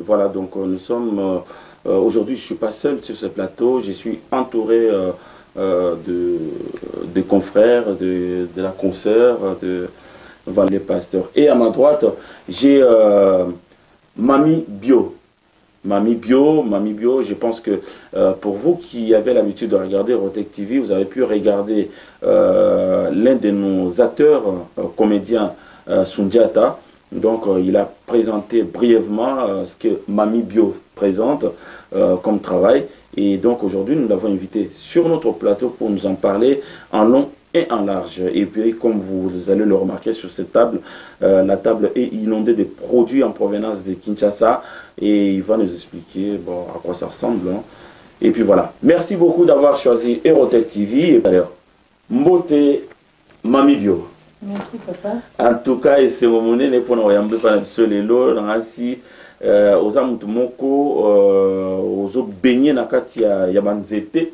Voilà, donc nous sommes aujourd'hui, je suis pas seul sur ce plateau, je suis entouré de confrères, de la consoeur, de voilà, les pasteurs. Et à ma droite, j'ai Mamie Bio. Mamie Bio, Mamie Bio, je pense que pour vous qui avez l'habitude de regarder Rotec TV, vous avez pu regarder l'un de nos acteurs, comédiens, Sundiata. Donc il a présenté brièvement ce que Mamie Bio présente comme travail. Et donc aujourd'hui, nous l'avons invité sur notre plateau pour nous en parler en long et en large. Et puis, comme vous allez le remarquer sur cette table, la table est inondée de produits en provenance de Kinshasa. Et il va nous expliquer, bon, à quoi ça ressemble, hein. Et puis voilà. Merci beaucoup d'avoir choisi Erotec TV. Et d'ailleurs, Mbote Mamie Bio. Merci papa. En tout cas, c'est mon monnaie pour nous yambe pa biso lelo ngasi oza mutu moko ozo baigner na kati ya banzete.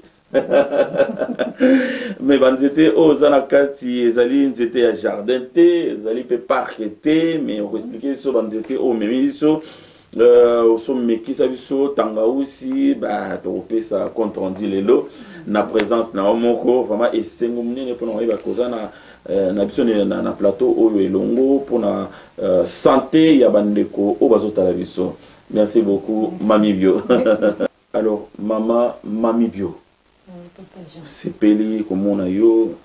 Mais banzete oza na kati ezali nzete ya jardin te, ezali pe parc te, mais on expliquer biso banzete o memi biso oso mekisa biso tangausi ba tokopesa compte rendu lelo na présence na moko vraiment esengo munene pona oyeba koza na biso na plateau oyo elongo pona santé ya bandeko oyo bazotala biso. Merci beaucoup. Merci. Mamie Bio. Merci. Alors mama Mamie Bio. Oui, papa Jean. Sepeli komona yo.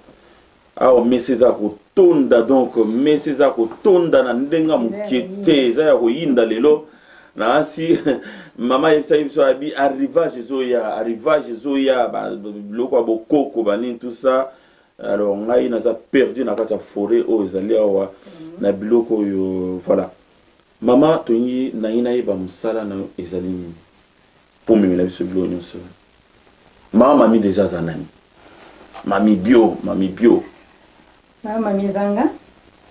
Awa mesa eza kotonda, donc mesa eza kotonda na ndenge ya moke te, eza ya koyinda lelo. Na asi mama yebisa biso abi arrivage ezoya, arrivage ezoya, ba biloko ya bokoko, ba nini tout ça. Alors ngai naza perdu na kati ya forêt oyo ezali awa na biloko oyo, voilà. Mama toyingi nayi nayeba mosala na yo ezali nini po memela biso biloko nyonso. Mama Mami déjà aza nani? Mami Bio, Mami Bio. Mama Mami ezanga.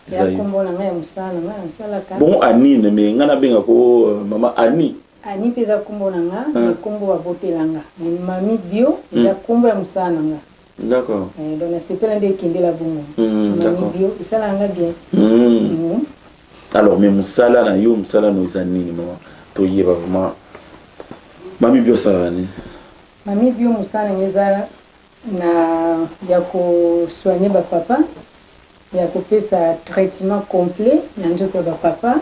Ya Ezali. kombo na ngai ya mosala na ngai nasalaka. Bon Annie, mais ngai nabenga ko mama Annie. Annie mpe eza kombo na nga, mais kombo babotelanga. Mais Mami Bio eza kombo ya mosala na nga. Donc nasepela nde ekendela bongo. Mami Bio esalaka nga bien. Alors mais mosala na yo, mosala no eza nini mama? Toyeba vraiment. Mami Bio asalaka nini? Mami Bio mosala na nga eza na ya kosoigner ba papa, ya kopesa traitement complet na nzoto ya ba papa.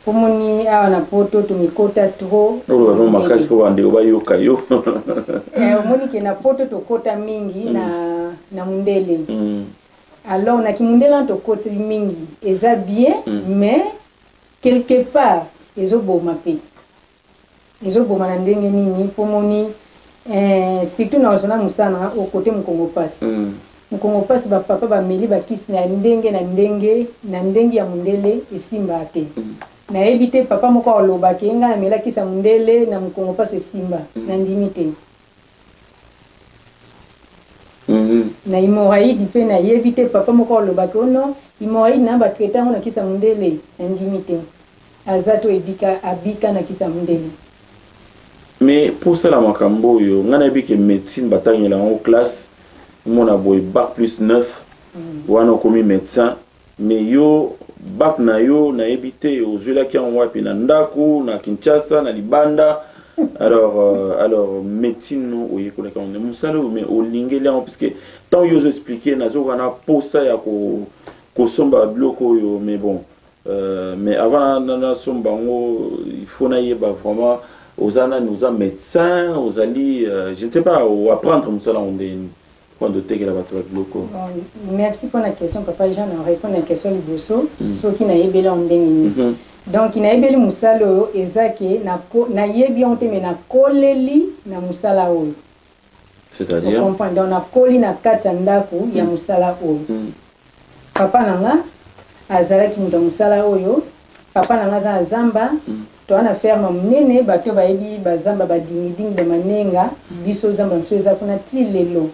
Pomoni awa na poto tomikota trop. Oyo ba makasi po bandeko bayoka yo. Omoni ke na poto tokota mingi na mundele. Alors na kimundele wana tokoti mingi eza bien, mais quelque part ezoboma pe. Ezoboma na ndenge nini? Pomoni surtout na ozona mosala au côté mokongo pasi. Mokongo pasi ba papa ba meli ba kisi na ndenge na ndenge na ndenge ya mundele esimba te. Nayebi te papa moko alobaki nga na mela kisi ya mundele na mokongo pasi esimba. Na ndimi te. Na hémorroïde pe nayebi te papa moko alobaki oh non, hémorroïde na ba traiter yango na kisi ya mundele na ndimi te. Aza to ebika abika na kisi ya mundele. Mais pour ça la makambo oyo nga nayebi ke médecine batangela yango classe mona boye bac plus 9 wana okomi médecin, mais yo bac na yo nayebi te ozwelaki yango wapi, na ndako, na Kinshasa, na libanda. Alors médecine no oyekolaki yango mosala oyo, mais olingeli yango puisque tant yo ozo expliquer nazoka na posa ya kosomba biloko oyo, mais bon, mais avant na somba yango il faut nayeba vraiment oza nani, oza médecin, ozali je ne sais pas, ou apprendre mosala yango ndenge nini mpona totekela bato ba biloko. Bon, merci pour la question papa Jean, na répondre na question liboso. Soki nayebeli yango ndenge nini. Donc nayebeli mosala oyo eza ke nayebi yango te, mais nakoleli na mosala oyo. C'est-à-dire? Comprendre. Donc nakoli na kati ya ndako ya mosala oyo. Papa na nga azalaki moto ya mosala oyo. Papa na nga aza na zamba. Toza na ferme monene, bato bayebi bazamba badingidingi ba manenga, biso zamba mosusu eza kuna ti lelo.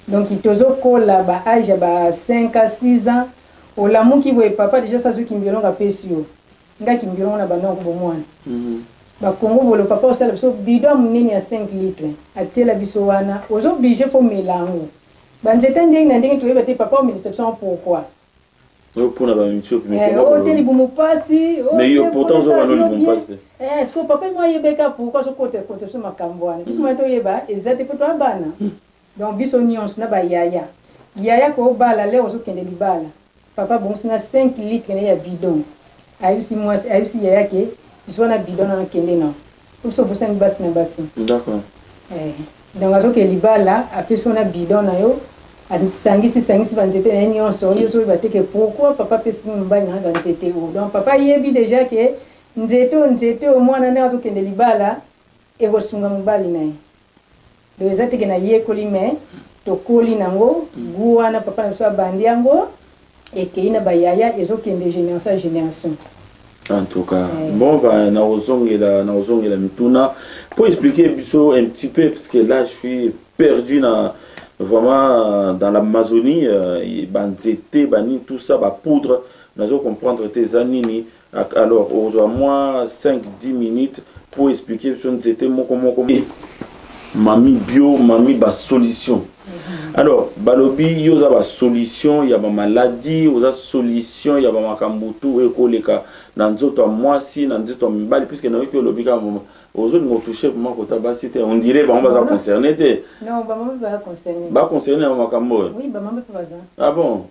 Donc tozokola ba âge ya ba 5 à 6 ans, olamuki boye papa déjà sazuki kimbilongo apesi yo. Nga kimbilongo na banda ko bomwana. Ba Congo bolo papa osala biso bidon monene ya 5 litres. Atiela biso wana, ozo obligé faut mela yango. Ba nzete ndenge na ndenge toyeba te papa omelisa biso pourquoi. Mpona bamitiopi. Oyo te, libumu pasi. Mais yo pourtant ozoba no libumu pasi te. Est-ce que papa mo ayebeka pourquoi azokota conception makambo wana? Biso mwana toyeba eza te, mpo toya bana. Donc biso nyonso na bayaya, yaya kobala lere ozokende libala, papa abongisi na 5 litre na ye ya bidon, ayebisi mwasi, ayebisi yaya ke zwa na bidon wana, kende na biso obosani basi na basi. Donc azokende libala, apesi wana bidon na yo, asangisi sangisi banzete na ye nyonso. Yo ozoyeba te ke pourquoi papa apesi mobali na ye banzete oyo. Donc papa ayebi déjà ke nzete oyo, nzete oyo, mwana ndenge azokende libala, ekosunga mobali na ye. Donc eza teke nayekoli, mais tokoli nango gu wana. Papa na biso abandi yango, ekei na bayaya, ezokende génération ya génération. En tout cas, bon, bah, naozongela mituna pour expliquer biso un petit peu, parce que là je suis perdu na vraiment dans l'Amazonie, banzete, banini, tout ça, bapoudre, nazo comprendre te eza nini. Alors ozwa mwa 5 10 minutes pour expliquer biso nzete moko moko. Mami Bio, mami basolution. Alors balobi yo oza basolution ya bamaladi, oza solution ya bamakambo tu oyo ekoleka na nzoto ya mwasi, na nzoto ya mibali, puisque nayoki olobi kaka ozolinga otouche vraiment kota basi te, on dirait bango baza concerné te. Non, bamama mpe baza concerné. Baconcerné na makambo oyo? Oui, bamama mpe baza. Ah bon?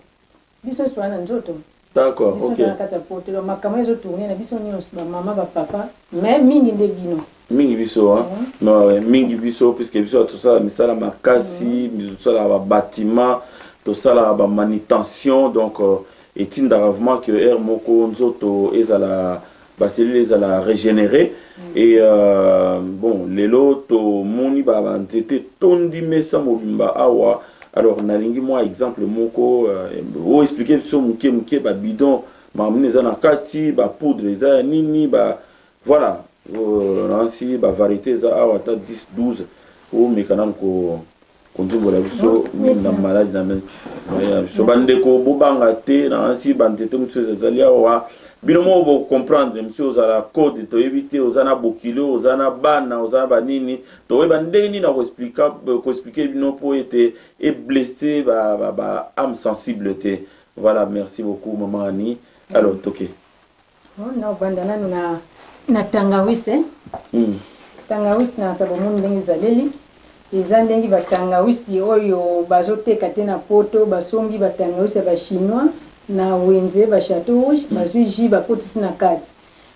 Biso nyonso wana na nzoto. D'accord. Biso na kati ya poto, donc makambo ezotourne na biso nyonso, bamama, bapapa, mais mingi nde bino. Mingi biso, hein? Non, ouais, mingi biso, puisque biso tosala misala makasi, tosalaka babâtiment, tosalaka bamanutention, donc etindaka vraiment que aire moko nzoto ezala, bacellule ezala régénéré. Et bon, lelo tomoni banzete tondi mesa mobimba awa. Alors nalingi mwa exemple moko oyo explique biso moke moke babidon, makambo nini eza na kati, bapoudre eza ya nini, ba voilà, nansi bavariété eza awa ata 10 12. Omeka nanu konzombola biso nini na maladi na biso. Bandeko, bobanga te, nansi banzete mosusu ezali awa, bino moko bocomprendre. Mosusu ozala code toyebi te, oza na bokilo, oza na bana, oza na banini, toyeba ndenge nini na koexpliquer bino mpo ete eblesse ba âme sensible te. Voilà, merci beaucoup, maman Annie. Alors toke. Na obanda nanu na tangawisi. Tangawisi na bomoni ndenge ezaleli, eza ndenge batangawisi oyo bazoteka te na poto. Basombi batangawisi ya bachinois na wenze bachateau rouge, bazwi jus, bakotisi na kati,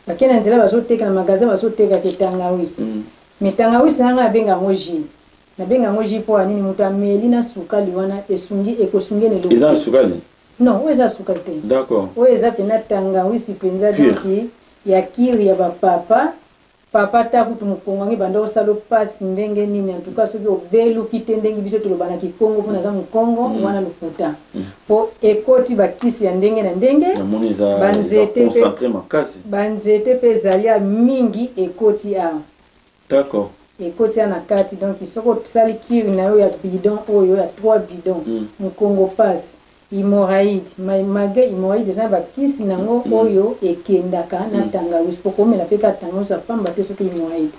bake na nzela, bazoteka na magasin, bazoteka ke tangawisi. Mais tangawisi nanga nabenga yango jus, nabenga yango jus mpo ya nini? Moto ameli na sukali wana, esungi, ekosungi na eloko. Eza sukali? Non, oyo eza sukali te. Oyo eza mpena tangawisi mpenza, donc ya cure ya bapapa. Papa, ta kutu mokongo yango ebanda osala mpasi ndenge nini, en tout cas soki obeluki te, ndenge biso toloba na kikongo, mpo naza mokongo wana, lokuta, mpo ekoti bakisi ya ndenge na ndenge. Banzete makasi. Banzete mpe ezali ya mingi, ekoti awa. Ekoti ya na kati. Donc soki osali cure na yo ya bidon oyo ya 3 bidon, mokongo pasi, hémorroïde, malgré hémorroïde eza na bakisi nango oyo ekendaka na tangawisi, po komela mpe kaka tangawisi ya pamba te. Soki hémorroïde,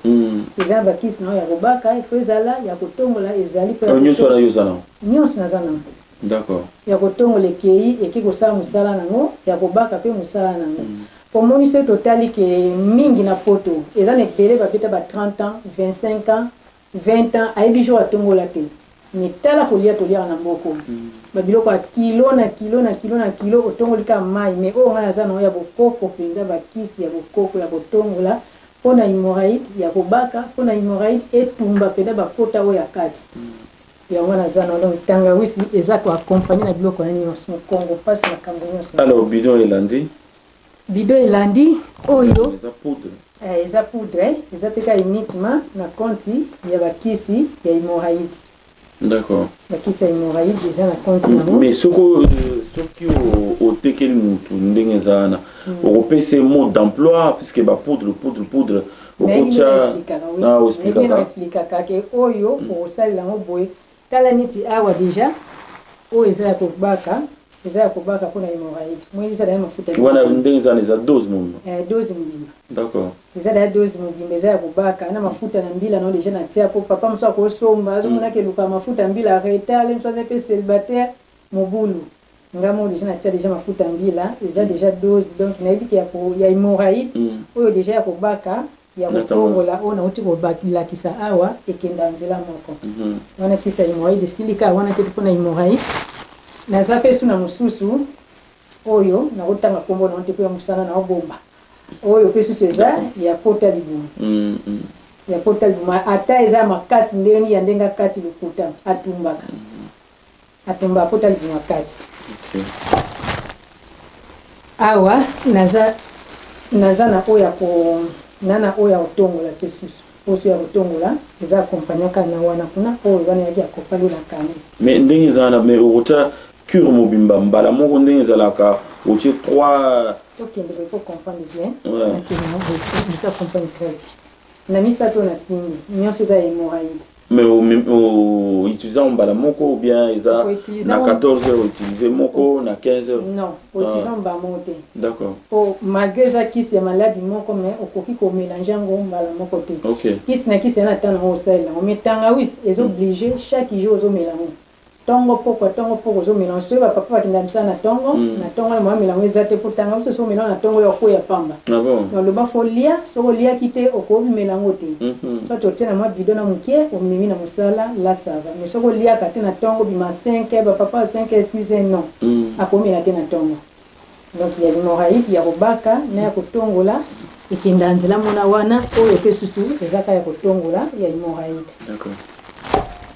eza na bakisi nango ya kobaka, ifo ezala ya kotongola, ezali mpo nyonso wana yo oza nango? Nyonso naza nango. Ya kotongola ekei, eki kosala mosala nango, ya kobaka mpe mosala nango. Omoni, soki totali ke mingi na poto eza na ebele babeta ba 30 ans, 25 ans, 20 ans, ayebi jour atongola te. Mais tala kolia toliaka na mboko, babiloko ya kilo na kilo na kilo na kilo, otongoli kaka mai. Mais oyo ngai naza nango ya bokoko mpenza, bakisi ya bokoko ya kotongola mpo na hémorroïde, ya kobaka mpo na hémorroïde, etumba mpenza bakota oyo ya kati, yango naza nango. Donc tangawisi eza koaccompagne na biloko wana nyonso, mokongo mpasi, makambo nyonso. Alors bidon elandi? Bidon elandi oyo. Eza poudre? Eza poudre, eza mpe kaka uniquement na compte ya bakisi ya hémorroïde. Bakisi ya hémorroïde eza na compte nango. Mais soki otekeli mutu ndenge eza wana, okopesa mode d'emploi, puisque bapoudre, poudre, poudre, okotya na oexplikaka ke oyo okosalela yango boye. Tala neti awa déjà, oyo eza ya kobaka, eza ya kobaka mpona hémorroïde. Moi eza daya mafuta. Wana ndenge eza wana, eza dose mobimba? Dose mobimba. Eza daya dose mobimba, eza ya kobaka na mafuta na mbila nao déjà natia, po papa mosu akosomba, azomonaka eluka mafuta mbila retale, mosu aza mpe célibataire, mobulu. Nga moko dejà natia dejà mafuta mbila eza dejà dose, donc nayebi ke ya hémorroïde oyo dejà ya kobaka, ya kotongola oyo nauti kolakisa awa ekenda nzela moko. Wana kisi ya hémorroïde esili kaka wana te. Mpona hémorroïde naza mpe su na mosusu oyo nakotanga nkombo nango te mpo ya mosala naobomba. Oyo mpe susu eza ya pota libumu. Ya pota libumu, ata eza makasi ndenge nini, ya ndenge akati lokuta, atumbaka, atumba pota libumu akati. Awa naza na oyo ya ko na oyo ya kotongola mpe susu. Poso ya kotongola eza accompagnaka na wana kuna, oyo wana yaki ya kopalo na kani. Mais ndenge ezala na, mais okota cure mobimba mbala moko, ndenge ezalaka otie 3? Tokende boye po comprendre bien. Nakende na boye, moto acomprendre très bien. Na misato oyo nasimbi nyonso eza hémorroïde. Mais outiliser yango mbala moko ou bien eza Okoutiliser na 14 heures outiliser moko, na 15 heures? Non, outiliser mbala moko te. D'accord. Po malgré eza kisi ya maladi moko, mais okoki komélanger yango mbala moko te. Kisi na kisi ya na ntango yango osalela yango, mais tangawisi eza obligé chaque jour ozomela yango ntongo pokwa, ntongo pokwa ozomela yango. Soki bapapa bakenda misala na ntongo, na ntongo wana moamela yango eza te, po tangawisi soki omela yango na ntongo oyo okoya pamba. Ah bon? Oloba fo lia, soki oliaki te okomela yango te. Soit otie na mwa bidon na mokie, omemi na mosala, la ça va. Mais soki oliaka te na ntongo, bima 5 heures, bapapa 5 heures, 6 heures, non, akomela te na ntongo. Donc ya hémorroïde ya kobaka na ya kotongola ekenda nzela mona wana. Oyo mpe susu eza kaka ya kotongola ya hémorroïde.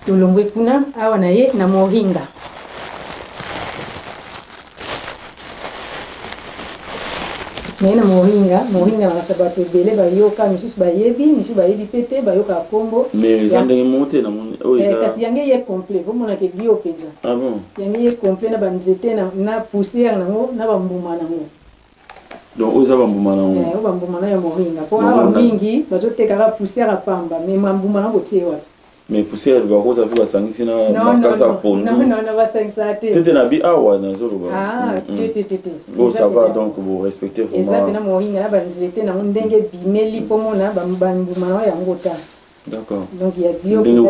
Tolongwe kuna, awa na ye na moringa. Na ye na moringa. Moringa nakasa bato ebele bayoka, misusu bayebi, misusu bayebi mpe te, bayokaka nkombo. Mais eza ndenge moko te namoni oyo. Eza kasi yango ye complet, bomonaka bio mpenza. Ah bon? Yango ye complet na banzete na poussière nango na bambuma nango. Donc oyo eza bambuma nango? Oyo bambuma na ya moringa, mpo awa mingi bazotekaka poussière ya pamba, mais bambuma nango botie wapi? Mais poussière bakoza mpe basangisi na makasa ya pondu. Non, basangisaka te. Tete na bi awa nazoloba. Ah, te te te te. Bon, ça va, donc vous respectez vraiment. Eza mpena moringa na banzete nango ndenge ebimeli, mpo mona bambuma nango yango ta. Donc ya bio ndenge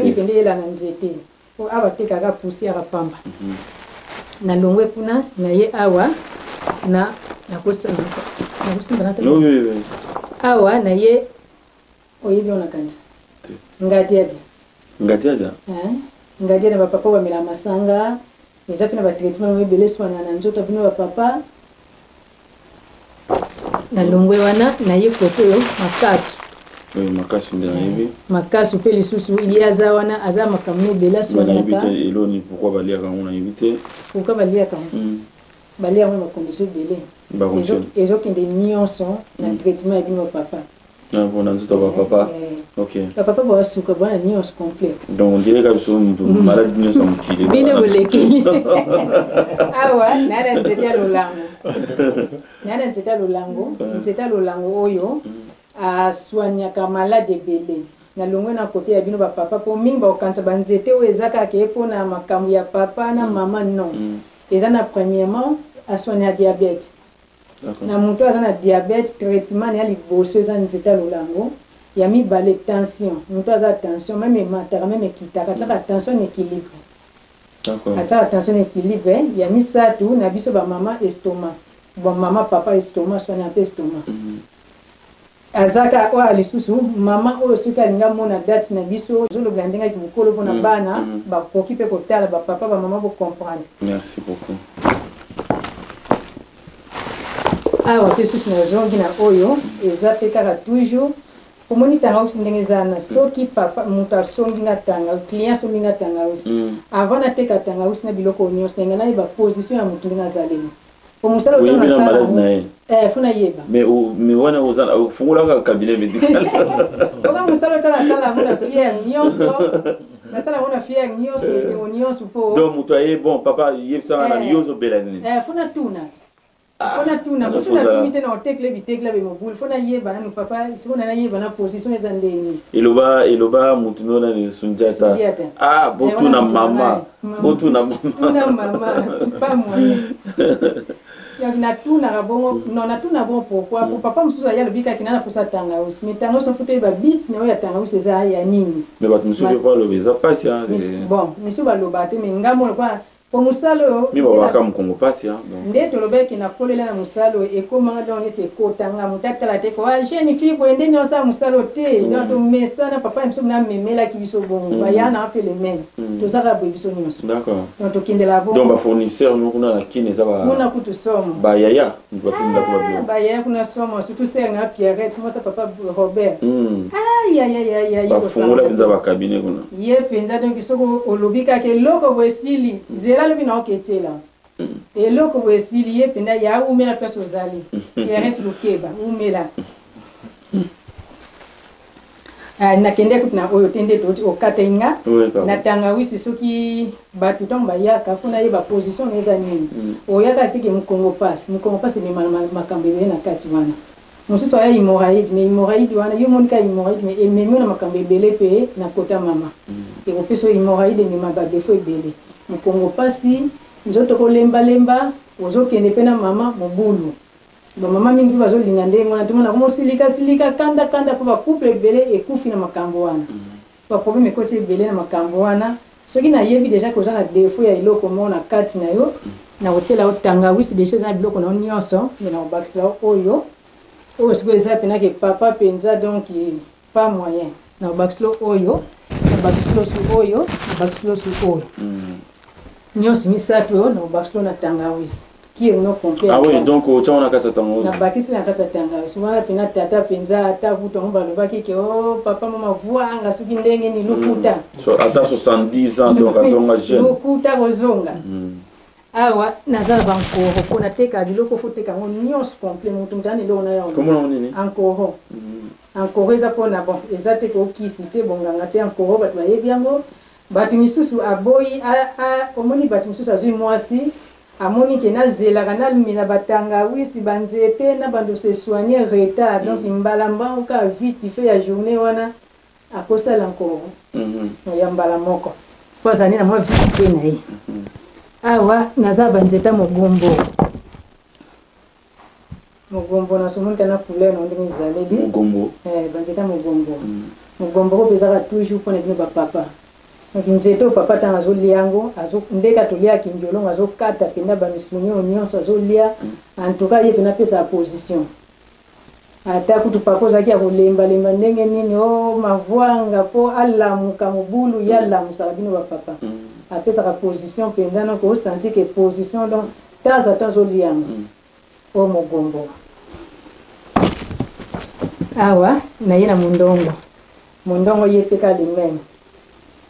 mpenza eyela na nzete, po awa batekaka poussière ya pamba. Nalongwe kuna, na ye awa na nakosimba awa na ye, oyebi oyo nakanisa ngadiadia. Ngadiadia? Ngadia na bapapa bamela masanga, eza mpe na batraitement yango ebele eswana na nzoto bino bapapa. Nalongwe wana, na ye kote oyo makasu. Makasu nde nayebi. Makasu mpe lisusu ye aza wana, aza makambo ebele. Aswanaka eloni. Pourquoi baliaka yango nayebi te. Pourquoi baliaka yango? Balia yango na bacondition ebele, ezokende nyonso na traitement ya bino bapapa. Na nzoto ya bapapa, ok. Bapapa bawasuka bwana nyonso complet. Donc on dirait ka biso moto maladi nyonso ya mokili. Bino boleki awa naa na nzete ya lolango, naa na nzete ya lolango. Nzete ya lolango oyo aswanyaka maladi ebele. Nalongwe na kote ya bino bapapa, mpo mingi bakokanisa banzete oyo eza kaka ye mpona makambo ya papa na mama. Non, eza na premièrement aswanya diabète. Na moto aza na diabète, traitement na ya liboso eza nzete ya lolango. Ya mibale, tension. Moto aza tension, même emataka, même ekitaka, atiaka tension na équilibre, atiaka tension na équilibre. Ya misato, na biso bamama, estomac. Bon, mama, papa, estomac, soigne mpe estomac. Aza kaka oyo lisusu mama oyo soki alingi amona date na biso, ozolobela ndenge aki mokolo mpona bana bakoki mpe kotala, bapapa, bamama bocomprendre. Merci beaucoup. Awa mpe susu nazongi na oyo eza mpe kaka toujours. Omoni tangawisi ndenge eza na, soki papa moto asombi nga tanga, client asombi nga tangawisi, avant nateka tangawisi na biloko nyonso, ndenge nayeba position ya motu ndenge azaleli, po mosala Oyebi na maladi na ye? Fo nayeba. Mais wana ofungolaka cabinet médical. Oka mosala otala, nasala yango na fière nyonso, nasala yango na fière nyonso, esengo nyonso, mpo Donc moto aye, bon papa, yebisanga na yo, ozobela nini? Fo natuna, fo natuna. Mosu natuni te na otekele bitekela be mobulu. Fo nayeba nanu papa, sikoyo nayeba na position eza ndenge. Eloba, eloba motu no nani, Sundiata. Ah, botuna mama, botuna mama. Tuna mama, pas moyen. Donc natunaka bongo, non, natuna bongo pourquoi? Po papa mosusu aya, alobi kaka na naposa tangawisi, mais tangawisi fo toyeba but na oyo ya tangawisi eza ya nini. Mais bato mosusu mpe baloba eza mpasi. Bon, misusu balobaka te, mais ngambo lokola Po mosala oyo Mi babaka mokongo pasi hein donc. Nde tolobaki ke nakolela na mosala oyo ekoma nga donc neti ekota nga moto atala te ko ah jeune fille boye nde nini osala mosala oyo te donc tomesana papa na biso mpe amemelaki biso bongo ba yaya na nga mpe le meme toza kaka boye biso nionso donc tokendelaka bongo. Donc ba fournisseurs no kuna na kin eza ba kuna kutu somo ba yaya mutu batindela kuna biloko. Ah ba yaya kuna somo surtout sœur na nga Pierrette mwasi ya papa Robert ayayayaya Ba fungola penza ba cabinet kuna. Ye penza donc soki olobi kaka eloko boye esili zela lobi na oke tiela eloko boye esili ye penza ya wumela place ozali Pierrette Lukeba wumela. Ah, nakende kutu na oyo te nde toti okataki nga na tangawisi soki bato ntango bayaka mpo nayeba position na eza nini. Oyaka te ke mokongo pasi, mokongo pasi emema na makambo ebele na kati wana. Mosusu aya hemorraïde, mais hemorraïde wana yo omoni kaka hemorraïde mais ememi yo na makambo ebele pe na kota mama. Ekopesa yo hemorraïde emema ba defaut ebele. Mokongo pasi, nzoto kolemba lemba, ozo kende pe na mama mobulu. Ba mama mingi pe bazo linga ndenge wana te, omona akomi osilika silika, kanda kanda po ba couple ebele ekufi na makambo wana. Ba problème ekoti ebele na makambo wana. Soki na yebi dejà que oza na defaut ya eloko moko na kati na yo, nako tiela yo tangawisi dejà eza na biloko na yo nionso, mais nako bakisela yo oyo. Oyo sikoyo eza pena que papa penza donc pas moyen. Nako bakisela yo oyo, na bakisela yo su oyo, na bakisela yo su oyo. Nionso misatu oyo nako bakisela yo na tangawisi. Qui est non complet. Ah oui, donc otia wana kati ya tangawisi. Na bakisi na kati ya tangawisi. Wana pena tata penza ata kutu yango balobaki ke oh papa mama vuanga soki ndenge ni lokuta. So, ata 70 ans donc azonga jeune. Lokuta kozonga. Awa naza na bankoro mpo nateka biloko fo teka yango nyonso complet moto moto ana eloko na yango. Kombo nango nini? Ankoro. Ankoro eza mpona bon eza te kokisi te bonganga te ankoro bato bayebi yango. Bato misusu aboyi a, a omoni bato misusu azwi mwasi Amoni ke nazelaka namela ba tangawisi, ba nzete na bando se soigner retard donc mbala mbangu kaka vite fait ya journee wana akosala nkoro ya mbala moko po azali na mwa vite fait na ye. Awa naza ba nzete ya mogombo, mogombo na somoni kana couleur na ndenge ezaleli mogombo, ba nzete ya mogombo. Mogombo oyo ezalaka toujours pona bino ba papa. Donc nzete oyo papa tango azo lia yango, azo nde kaka toliaka kimbiolongo azo kata penda ba misuni oyo nionso azo lia, en tout cas ye pena apesaka position. Ata kutu papa ozalaki ya kolemba lemba ndenge nini oh mavuanga po alamuka mobulu ye alamusaka bino ba papa. Apesaka position penza donc o sentir que position donc temps à temps ozo lia yango. Oyo mogombo. Awa naye na mondongo. Mondongo ye pe kaka le meme.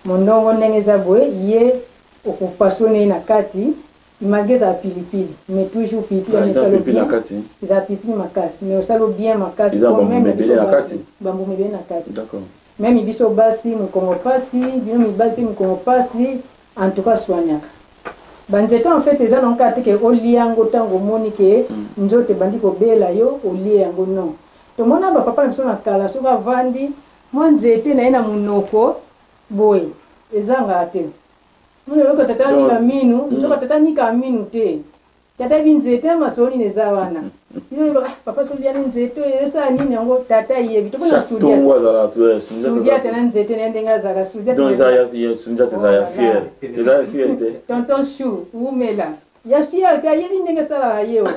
Mondongo ndenge eza boye ye okopasone ye na kati malgre ezala pilipili mais toujours pilipili wana esalo bien, ezala pilipili makasi mais osalo bien makasi po meme na biso basi bambuma ebele na kati meme biso basi mokongo pasi bino mibali pe mikongo pasi en tout cas soignaka ba nzete en fait eza nango kaka te ke olia yango ntango omoni ke nzoto ebandi kobela yo olie yango non. Tomona ba papa na biso na kala soki avandi mwa nzete na ye na munoko boye ezangaka te. Mona yoka tata anika minu, nzoka tata anika minu te. Tata yebi nzete ya masolo nini eza wana. Yo yeba ah papa soki yani nzete oyo esala nini yango tata yebi. Tomona Sudiata. Sudiata na nzete na ye ndenge azalaka Sudiata. Donc eza ya Sudiata eza ya fier. Eza ya fier te. Tonton Chou wumela. Ya fier te ayebi ndenge esalaka ye o.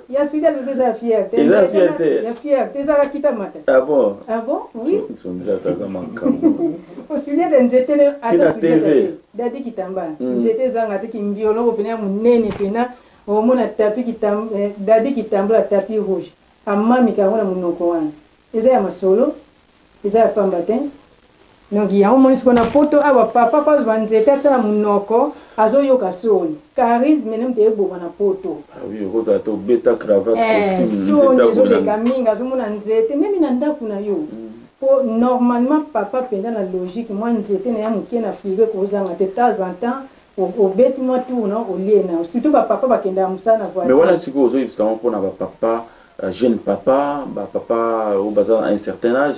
Ya Sudiata te eza ya fier te. Eza ya fier te. Ya fier te ezalaka kita mata. Ah bon? Ah bon? Oui. Sudiata aza makambo. O Sudiata nzete ne ata Sudiata te. Dadi Kitambala. Nzete ezanga te kimbioloko pena ya munene pena omona tapis kitam Dadi Kitambala tapis rouge amamika yango na munoko wana. Eza ya masolo eza ya pamba te. Donc yango omoni sikoyo na poto awa papa po azwa nzete atia na munoko azoyoka soni. Charisme nde moto eboma na poto. Ah oui, okozala te obeta cravate costume soni ezoleka mingi azomona nzete meme na ndako na yo. Po normalement papa penza na logique mwa nzete na ya moke na frigo ekozanga te temps en temps obeti mwa tour na olie na yo surtout ba papa bakendaka mosala na voiture. Mais wana sikoyo ozoyebisa ngo pona ba papa jeune papa ba papa oyo baza na un certain âge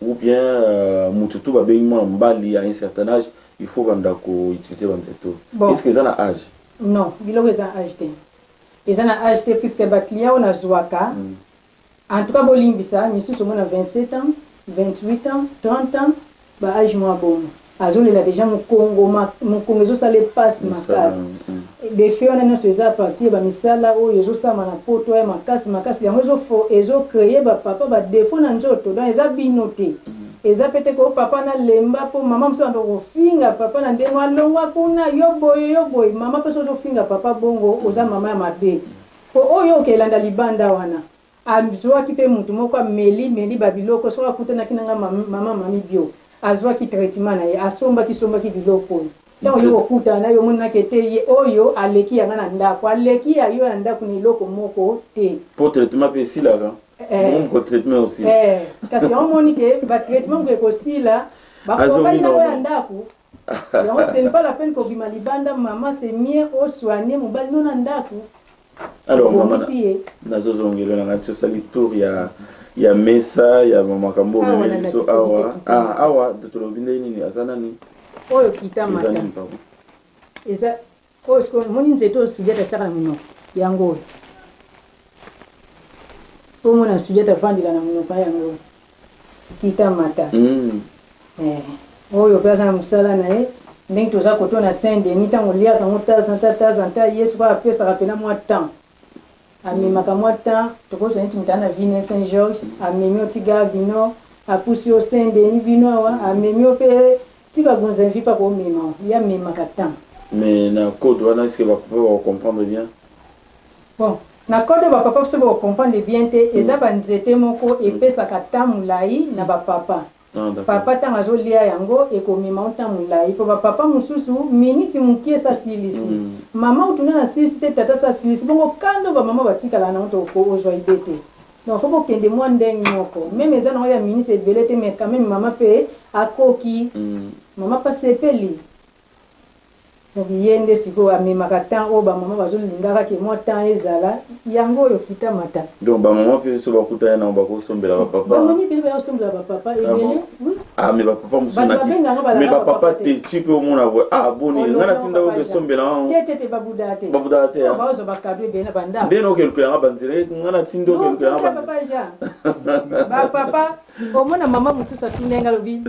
ou bien mutu tout babengi mwana mobali à un certain âge il faut banda ko utiliser ba nzete oyo. Bon. Est ce que eza na âge? Non, biloko eza âge te. Eza na âge te puisque ba clients oyo nazwaka en tout cas bolimbisa misusu omona 27 ans, 28 ans, 30 ans ba âge mwa bongo. Azolela déjà mokongo, mokongo ezosala epasi makasi. Befe wana nyonso eza à partir ya bamisala oyo ezosalama na poto ya makasi makasi. Yango ezocréer bapapa badéfauts na nzoto. Donc eza bino te, eza pe te ko papa nalemba, mpo mama mosusu ando kofinga papa na ndenge alongwa kuna, yo boye, yo boye. Mama mpe soki ozofinga papa bongo, oza mama ya mabe, po oyo okelanda libanda wana azwaki mpe mutu moko ameli meli babiloko. Soki akutanaki nanga mama Mami Bio, azwaki traitement na ye, asombaki sombaki biloko oyo. Ntango yo kokutana na yo, omonaki ete ye oyo aleki yanga na ndako, aleki ya yo ya ndako na eloko moko te. Po traitement mpe esilaka. Moko traitement aussi. Kasi yango omoni ke batraitement moko ekosila, bakokani na oyo ya ndako. Yango ce n'est pas la peine kobima libanda. Mama, c'est mieux osoigne mobali no na ndako. Alors mama, nazozongela na ngai, osali tour ya mesa ya makambo omemeli biso awa. Ah, awa tolobi nde nini? Aza nani? Oyo kita mata, eza oyo sikoyo omoni nzete oyo Sudiata atiaka na monoko. Yango oyo omona Sudiata avandela na monoko, yango oyo kita mata. Oyo mpe aza na mosala na ye. Ndenge toza koto na Saint Denis, ntango oliaka yango tazanta tazanta, ye sikoyo apesaka mpena mwa temps, amemaka mwa temps. Tokozwa neti moto aza na Villeneuve Saint Georges, amemi yo ti Gare du Nord, apusi yo Saint Denis bino awa, amemi yo mpe ti bagonzinvi mpa komema ye, amemaka temps. Mais na code wana, est ce que bapapa bakocomprendre bien? Bon, na code oyo bapapa soki bakocomprendre bien te. Eza banzete moko epesaka temps molai na bapapa. Papa ntango azolia yango, ekomema o ntango molai, mpo bapapa mosusu miniti mokie esa asilisi. Mama otuna na silisi te, tata sa asilisi bongo. Kando bamama batikalaka nango, to ozwa ibe te. Donc faut bokende mwa ndenge moko. Même eza nango ya miniti ebele te, mais quand même mama mpe akoki, mama mpe asepeli. Donc ye nde sikoyo amemaka temps oyo bamama bazolingaka ke mwa temps ezala. Yango oyo kita mata. Donc bamama mpe so bakutani nango, bakosombela bapapa? Bamama ebele bayakosombela bapapa, ebele. Ah, mais bapapa mosusu, mais bapapa te ti mpe omona boye: "Ah boni, ngai natinda oyo esombela." Te, te, te, babudaka te. Babudaka te. Bazwa bacadeaux ebele na bandako. Nde nokeluka yanga banzela, ngai natinda okeluka yanga. Papa Jean, bapapa, omona mama mosusu atuna nga, alobi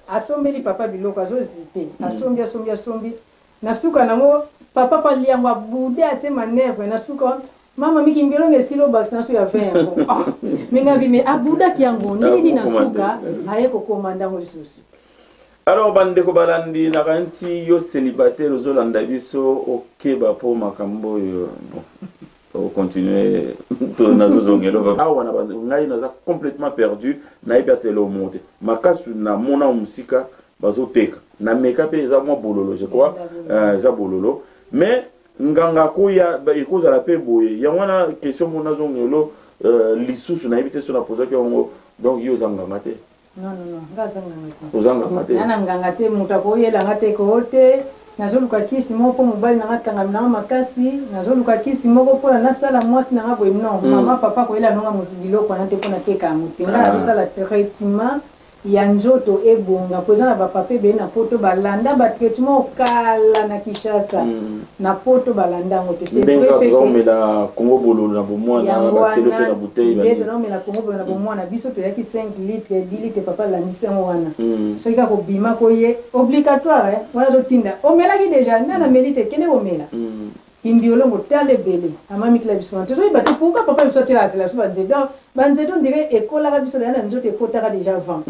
asombeli papa biloko, azozi te, asombi, asombi, asombi, na suka nango papa pa liango, abude, atie manœuvre. Na suka, mama miki mbiolongo esili, obakisa na so ya 20 yango. Me nga bime abudaki yango ndenge nini? Na suka aye kokomanda yango lisusu. Alors bandeko balandi, nakanisi yo célibataire ozolanda biso, okeba mpo makambo oyo. Bon, tocontinue, nazozongela awa na ngai, naza complètement perdu, nayebi ata eloko moko te. Makasi namona mosika bazoteka, nameka mpe, eza mwa bololo, je crois, eza bololo. Mais nganga akoya, ekozala mpe boye. Yango wana question moko nazongelo lisusu, nayebi te so napozaki yango. Donc yo oza nganga te? Non, non, non, nga aza nganga te. Oza nganga te? Na na nganga te. Moto akoyelanga te koo te. Nazoluka kisi moko mpo mobali nanga akangami nanga makasi, nazoluka kisi moko mpona nasala mwasi nanga boye. Non, mama, papa akoyela nonga moto biloko wana te, mpo nateka yango te. Nga nazosala traitement ya nzoto ebonga, mpo eza na bapapa ebele na poto balanda batraitement okala na Kinshasa, na poto balanda yango te. Ndenge tozakomela Kongo bololo na bomwana, batielo mpe na bouteille. Nde tonaomela Kongo bololo na bomwana. Biso toyaki 5 litre, 10 litre, papa alandisi yango wana. Soki kaka kobima koye obligatoire wana, azotinda: "Omelaki déjà?" "Nga nameli te." "Kende komela kimbiolongo." Tala ebele amamikila biso wana, tozoyeba te pourquoi papa biso atielaka tela biso banzete. Donc banzete on dirait ekolaka biso na nzoto, ekotaka déjà avant.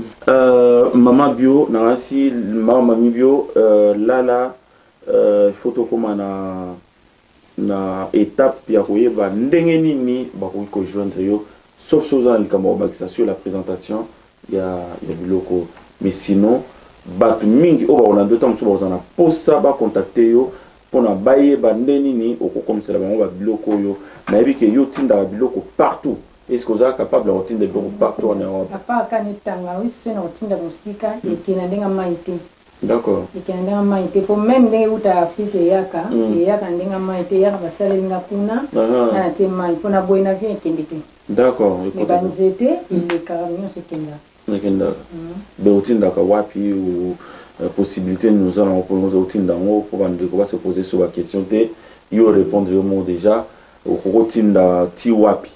Mama Bio, nangasi mama Mami Bio, lala, il faut tokóma na étape ya koyeba ndenge nini bakoki kojoindre yo, sauf soki oza na likambo ya kobakisa sur la présentation ya biloko. Mais sinon bato mingi oyo bakolanda yo, ntango mosusu bakozala na posa bacontacte yo mpona bayeba nde nini okokomisela bango babiloko oyo. Nayebi ke yo otindaka biloko partout. Est ce que oza capable ya kotinda biloko partout en Europe? À part kani tangawisi, soki na kotinda mosika, ekende ndenge mai te. Ekende ndenge mai te, po même ndenge euta Afrique eyaka, eyaka ndenge mai te. Eyaka basaleli nga kuna, nga na tie mai mpona boye na avion, ekende te. Mais banzete elekaka nyonso, ekendaka. Ekendaka. Be otindaka wapi? Possibilité nini oza nango mpona otinda yango, mpo bandeko base poser so baquestion te, yo répondre yo moko déjà? Okoki kotinda ti wapi?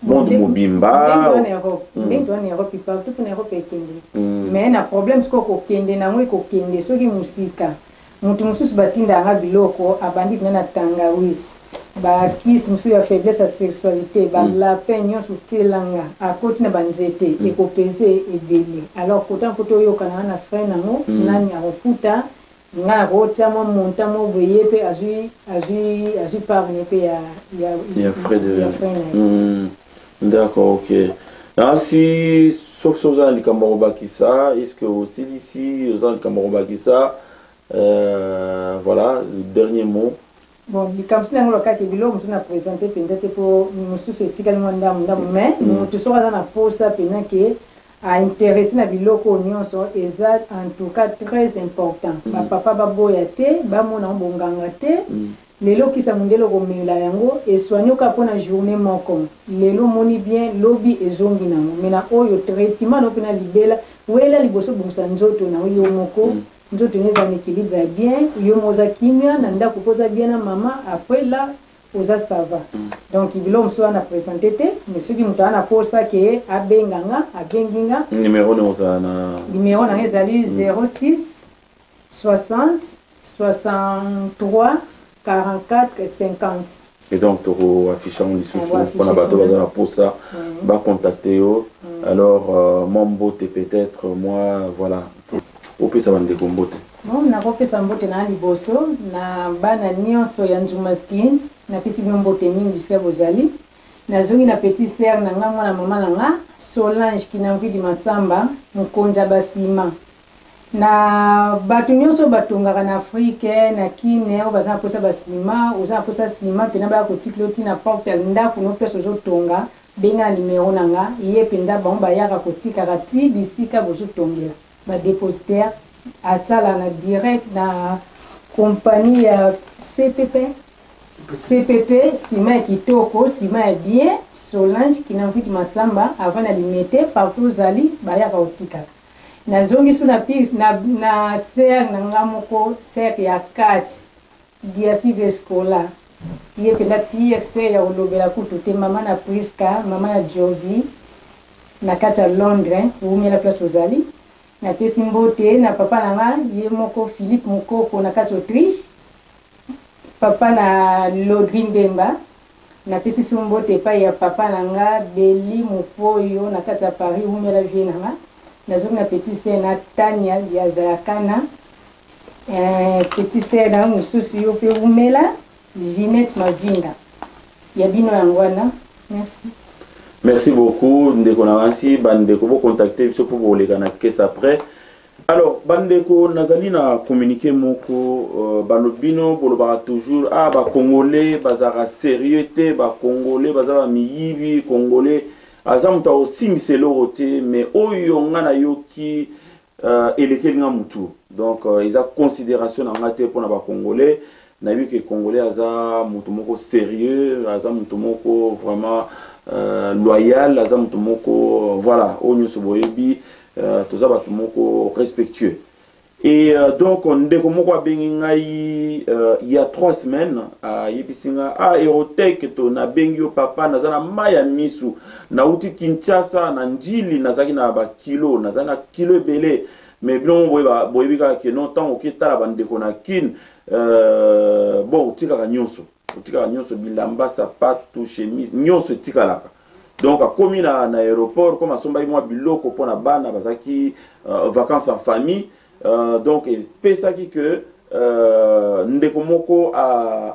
Monde mobimba. Ndenge toza na Europe, partout mpo na Europe ekende. Mais na problème sikoyo, kokende nango ekokende soki mosika. Moto mosusu batindaka biloko, abandi mpena na tangawisi, bakisi mosusu ya faiblesse ya sexualité, balapin nyonso otielanga, akoti na banzete, ekopese ebele. Alors kota fo toyokana na frais nango, nani akofuta. Nga nakotia mwa montant mo boye, ye mpe azwi part ne mpe ya ya frais de ya frais na ye. D'accord, ok. Nasi sauf soki oza na likambo ya kobakisa, est ce que osilisi, oza na likambo ya kobakisa? Voilà, le dernier mot. Bon, likambo soki yango kaka biloko mosusu na présente mpenza te, mpo mosusu etikali mwa ndambu ndambu. Mais motu soki aza na posa mpena ke aintéressé na biloko oyo nyonso, eza en tout cas très important. Bapapa baboya te, bamona yango bonganga te. Lelo okisa mondele, okomela yango, esoigne oka mpona journée moko. Lelo omoni bien, lobi ezongi nango. Mais na oyo traitement no mpena libela, wela liboso obongisa nzoto na yo moko. Nzoto no eza na équilibre ya bien, yo mo oza kimia na ndako mpo oza bien na mama, après là oza ça va. Donc biloko mosusu wana présente te, mais soki moto aza na posa ke abenga nga, abengi nga. Numéro ne ozala na Numéro na nga ezali 06 60 63 44 50. Et donc tokoaffiche yango lisusu mpona bato baza na posa bacontacte yo. Alors mwa mbote peut-être, moi voilà, opesa bandeko mbote. Bon, nakopesa mbote na liboso na bana nyonso ya Nzuma Skin. Napesi bino mbote mingi bisika bozali. Nazongi na petit sœur na nga, mwana mama na nga, Solange Kinamvidi Masamba, mokonzi ya basima na bato nyonso oyo batongaka na Afrike, na Kine, oyo baza na mposa basima. Oza na mposa nsima mpena baya kotikela oti na porte ya ndako no place ozotonga, benga na nimero na nga. Ye mpenza bango bayaka kotikaka ti bisika bozotongela, badépositaire atala na direct na compagnie ya CPP. CPP, nsima ya kitoko, nsima ya bien. Solange Kinamviti Masamba, avant na Limete, partout ozali, bayaka kotikaka. Nazongi su na pix na sœur na nga moko, sœur ya kati, Diasi Vescola. Ye mpenza pire sœur ya kolobela kutu te, mama na Priska, mama na Jovi na kati ya Londres. Wumela place ozali. Napesi mbote na papa na nga ye moko, Philippe Mokoko, na kati Autriche, papa na Lodri Mbemba. Napesi su mbote epai ya papa na nga Beli Mopoyo na kati ya Paris. Wumela vie na nga. Nazongi na petit sœur na Tania ya Zayakana, petit sœur na mosusu, yo mpe wumela, Ginette Mavinga ya bino yango wana. Merci. Merci beaucoup, ndeko na ngansi. Bandeko, bocontacte biso mpo boleka na caisse après. Alors bandeko, nazali na communiqué moko. Balobi no bolobaka toujours: ah, bacongolais bazalaka sérieux te, bacongolais baza bamiyibi, congolais aza moto akosimbisa eloko te. Mais oyo nga nayoki, elekeli nga mutu. Donc eza considération na nga te mpona bacongolais. Nayebi ke congolais aza moto moko sérieux, aza moto moko vraiment loyal, aza moto moko, voilà, oyo nyonso boyebi. Toza bato moko respectueux. Et donc ndeko moko abengi ngai il y a 3 semaines, ayebisi nga: ah, Erotec, to nabengi yo papa, naza na mai ya misu, nauti Kinshasa na Njili, nazalaki na bakilo, nazali na kilo ebele. Mais bino boyebi kaka ke non, ntango oketala bandeko na Kine, bon, otikaka nyonso, otikaka nyonso, bilamba, sapatu, chemise, nyonso etikalaka. Donc akomi na aéroport, comme asombaki mwa biloko mpona bana, bazalaki vacances en famille. Donc epesaki ke ndeko moko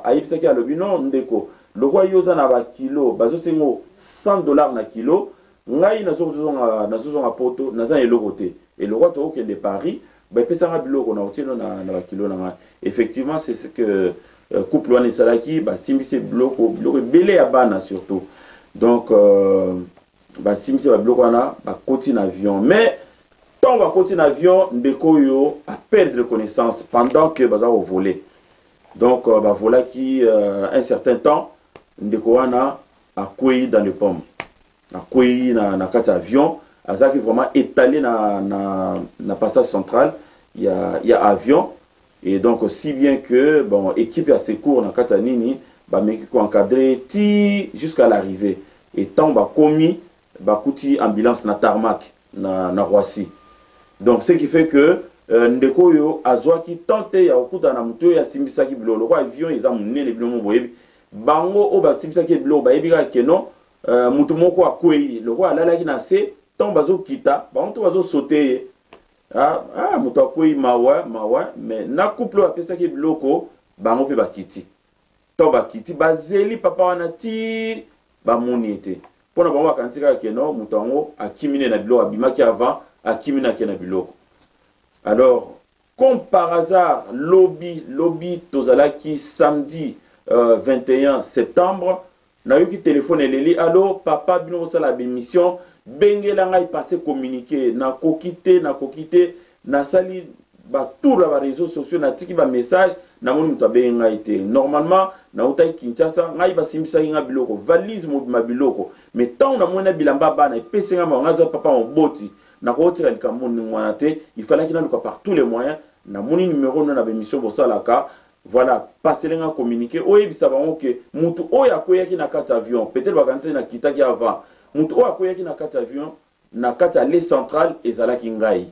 ayebisaki, alobi: non ndeko, lokwa yo oza na bakilo, bazosenga 100 $ na kilo, ngai nazozonga Poto, naza na eloko te. Eloko tokokende Paris, bapesanga biloko na otieno na bakilo na ngai. Effectivement, c'est ce que couple wana esalaki. Basimbisi biloko, biloko ebele ya bana surtout. Donc basimbisi babiloko wana, bakoti na avion. Mais ntango bakoti na avion, ndeko oyo aperdre connaissance pendant que baza kovoler. Donc bavolaki un certain temps, ndeko wana akwei dans le pomme, akwei na kati ya avion. Azalaki vraiment étalé na passage central ya avion. Et donc si bien que bon, équipe ya secours na kati ya nini bameki koencadre ti jusqu'à l'arrivée. Et ntango bakomi, bakuti ambulance na tarmac na Roissy. Donc ce qui fait que ndeko oyo azwaki temps te ya kokutana na motu oyo asimbisaki biloko. Lokola avion eza monene, bino mo boyebi, bango oyo basimbisaki biloko bayebi kaka ke non, motu moko akwei. Lokola alalaki na se, ntango bazokita bango to bazosote ye, ah, moto akwei, mawa mawa. Mais na couple oyo apesaki biloko, bango mpe bakiti. Ntango bakiti, bazeli papa wana ti bamoni ye te. Mpo na bango, bakanisi kaka ke non, moto yango akimi ne na biloko, abimaki avant, akimi na ake na biloko. Alors, comme par hasard, lobi lobi, tozalaki samedi 21 septembre, nayoki telefone eleli: "Allo papa, bino bosala bémission, bengela ngai, passe communiqué." Nakoki te, nakoki te. Nasali batour ya baréseaux sociaux, natiki bamessage, namoni moto abengi ngai te. Normalement nautaki Kinshasa, ngai basimbisaki ngai biloko, valise mobima biloko. Mais ntango namoni na bilamba bana, epesi ngai mawa. Ngai aza papa moboti, nakotika likambo ndenge wana te. Il fallaki naluka par tous les moyens. Namoni numéro no na bémission bosalaka. Voilà, pasele nga communiqué, oyebisa bango ke mutu oyo akweyaki na kati avion, peut-être bakanisaki nakitaki avant, mutu oyo akweyaki na kati avion na kati ya allée centrale ezalaki ngai.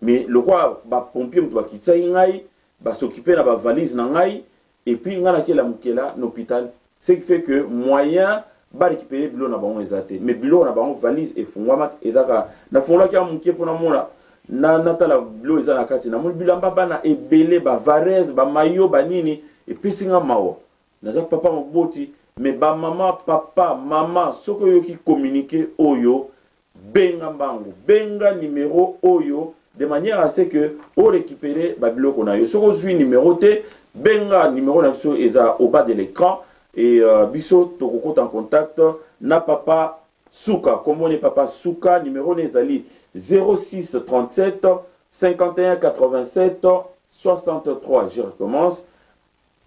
Mais lokola bapompier moto bakitisaki ngai, bas'occuper na bavalise na ngai, et puis ngai nakelamukela na hôpital, ce qui fait que moyen barécupérer biloko na bango eza te. Mais biloko na bango, valise efungwama te, eza kaka nafungolaki ya moke mpona mona na natala biloko eza na kati. Namoni bilamba bana ebele, bavareuses, bamaillots, banini. Epesi nga mawa, naza papa moboti. Mais bamama, papa, mama, soki oyoki communiqué oyo, benga mbangu, benga numéro oyo de manière à ce que orécupérer babiloko na yo. Soki ozwi numéro te, benga numéro na biso eza au bas de l'écran. Et biso tokokota en contact na papa Suka. Kombo papa Suka, numéro na ezali 06 37 51 87 63. Je recommence: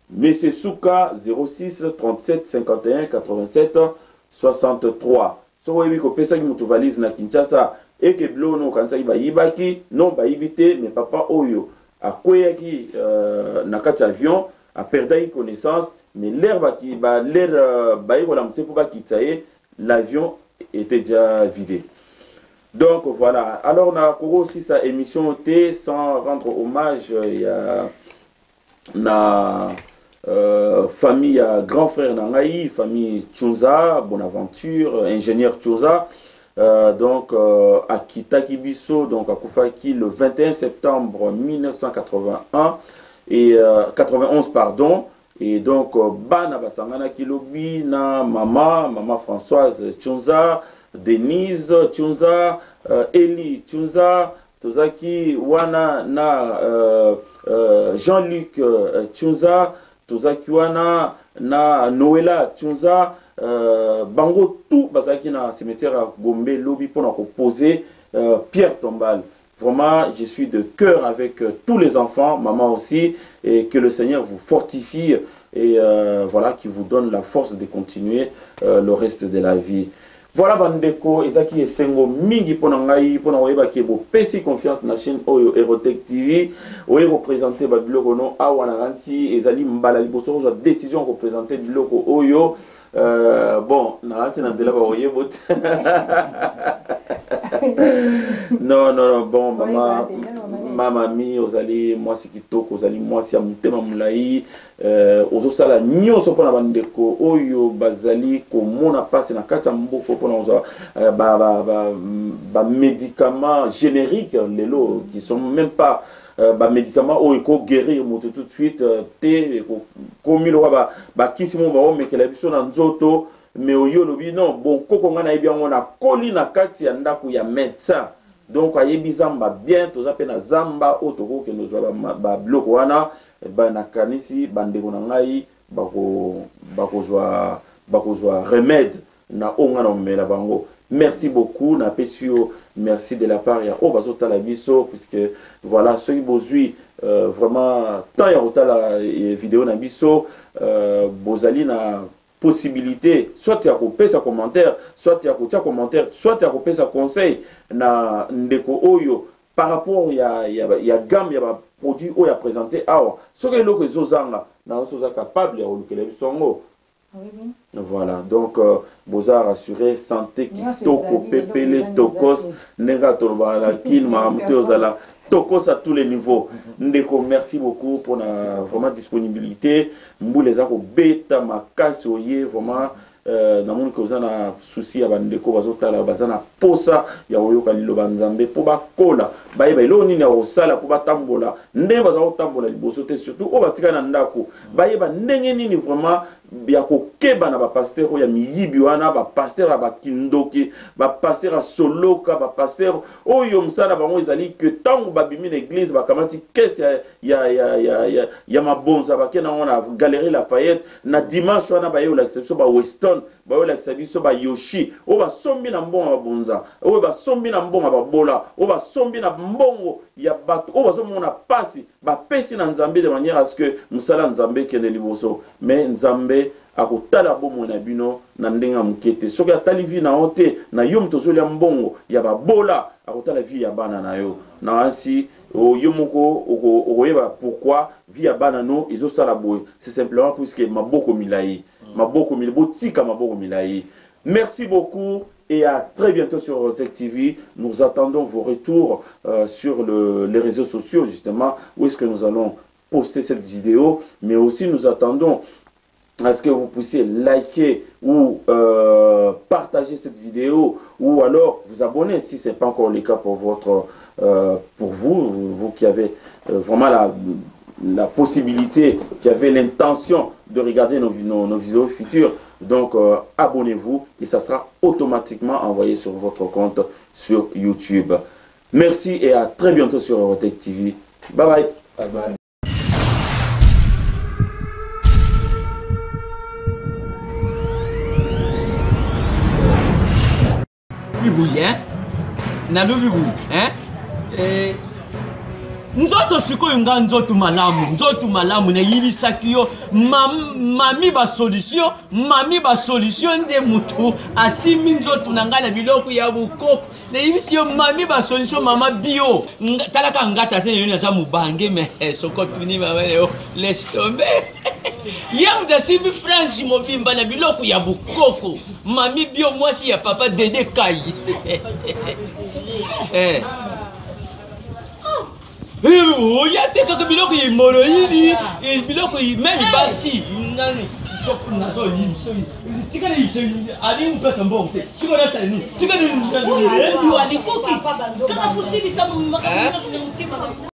Monsieur Suka, 06 37 51 87 63. Soki oyebi kopesaki moto valise na Kinshasa, eke biloko no okanisaki bayibaki, non, bayibi te. Mais papa oyo akweyaki na kati ya avion, aperdaki connaissance, mais l'air baki ba l'air baye kolamutse mpo bakitisa ye, l'avion était déjà vidé. Donc voilà. Alors nakoki osisa émission te sans rendre hommage ya na famille ya grand frère na ngai, famille Tchunza Bonaventure, ingénieur Tchunza. Donc akitaki biso, donc akufaki le 21 septembre 1981 et 91, pardon. Et donc bana basanganaki lobi na mama Françoise Tchunza, Denise Tchunza, Eli Tchunza. Tozalaki wana na Jean-Luc Tchunza, tozalaki wana na Noela Tchunza. Bango tout bazalaki na cimetière ya Gombe lobi mpona koposer pierre tombale. Vraiment, je suis de cœur avec tous les enfants, maman aussi, et que le Seigneur vous fortifie et voilà, qui vous donne la force de continuer le reste de la vie. Voilà bandeko, ezaki esengo mingi mpona ngai mpona koyebaki bopesi confiance na chaîne oyo Erotec TV oye koprésenter babiloko no awa. Na kanti ezali mbala liboso kozwa décision ya koprésenter biloko oyo. Bon, na kanti na nzela bakoyeba te. Non, non, non. Bon, mama, mama mi, ozali mwasi kitoko, ozali mwasi ya motema molai. Ozosala nyonso mpona bandeko oyo bazali komona mpasi na kati ya mboka mpona kozwa bamédicament générique lelo, qui sont même pas bamédicament oyo ekoguérir moto tout de suite te. Ekomi lokwa bakisi mo baomekela biso na nzoto. Mais oyo olobi non, bon, koko ngai nayebi yango, nakoli na kati ya ndako ya médecin, donc ayebi zamba bien. Toza mpe na zamba oyo tokokende ozwa babiloko wana. Nakanisi bandeko na ngai bakozwa remède na oyo ngai na komela bango. Merci beaucoup, napesi yo merci de la part ya oyo bazotala biso, puisque voilà, soki bozwi vraiment temps ya kotala video na biso, bozali na possibilité soit ya kopesa commentaire, soit ya kotia commentaire, soit ya kopesa conseil na ndeko oyo par rapport ya gamme ya baproduit oyo ya présente awa. Soki eloko ezozanga na oso, oza capable ya kolukela biso yango. Oui, oui. Voilà, donc euh, boza rassuré, santé Nyonso kitoko, ezali, pepele, eloko ezangi tokos, eza te. ndenge tolobaka na kin, makambo te ozala tokos à tous les niveaux. Ndeko, merci beaucoup pour la vraiment disponibilité. Mbula eza kobeta makasi oye vraiment namoni ke oza na souci ya bandeko bazotala, baza na posa ya koyoka liloba Nzambe mpo bakola, bayeba eloko nini ya kosala mpo batambola ndenge baza kotambola liboso te, surtout oyo batika na ndako, bayeba ndenge nini vraiment ya kokeba na bapasteur oyo ya miyibi wana, bapasteur ya bakindoki, bapasteur ya soloka, bapasteur oyo mosala na bango ezali ke ntango babimi na église, bakamati caisse ya mabonza, bake nango na Galerie Lafayette. Na dimanche wana baye kolakisa biso ba Weston, baye kolakisa biso bayoshi oyo basombi na mbongo ya mabonza, oyo basombi na mbongo ya babola, oyo basombi na mbongo ya bato oyo bazomona pasi, bapesi na Nzambe de manière à ce que mosala ya Nzambe ekende liboso. Mais Nzambe akotala bomoi na bino na ndenge ya moke te. Soki atali vie na yo te, na yo moto ozolia mbongo ya babola, akotala vie ya bana na yo na ainsi yo moko okoyeba pourquoi vie ya bana no ezosala boye. C'est simplement puisque maboko milai, maboko milai, botika maboko milai. Merci beaucoup et à très bientôt sur Eurotech TV. Nous attendons vos retours sur les réseaux sociaux, justement, où est-ce que nous allons poster cette vidéo. Mais aussi, nous attendons à ce que vous puissiez liker ou partager cette vidéo ou alors vous abonner si ce n'est pas encore le cas pour vous, vous qui avez vraiment la possibilité, qui avez l'intention de regarder nos vidéos futures. Donc, abonnez-vous et ça sera automatiquement envoyé sur votre compte sur YouTube. Merci et à très bientôt sur Eurotech TV. Bye bye. Bye bye. Boye, hein? Nalobi boye, hein? Nzoto sikoyo nga nzoto malamu, nzoto malamu. Nayibisaki yo mami basolution, mami basolution nde motu asimbi nzoto na ngai na biloko ya bokoko. Nayebisi yo mami basolution, mama bio. Talaka nga tate na yo, naza mobange, mais soko tuni mama na yo, laisse tomber. Ye moto asimbi France mobimba na biloko ya bokoko, mami bio, mwasi ya papa Dede Kai. Oya te kaka biloko ya hémorroïde, biloko même basi nani tikali ali mpesa mbongo te, sikoyo nasala nini? Tikali kaka fosilisa makambo nyonso na motema.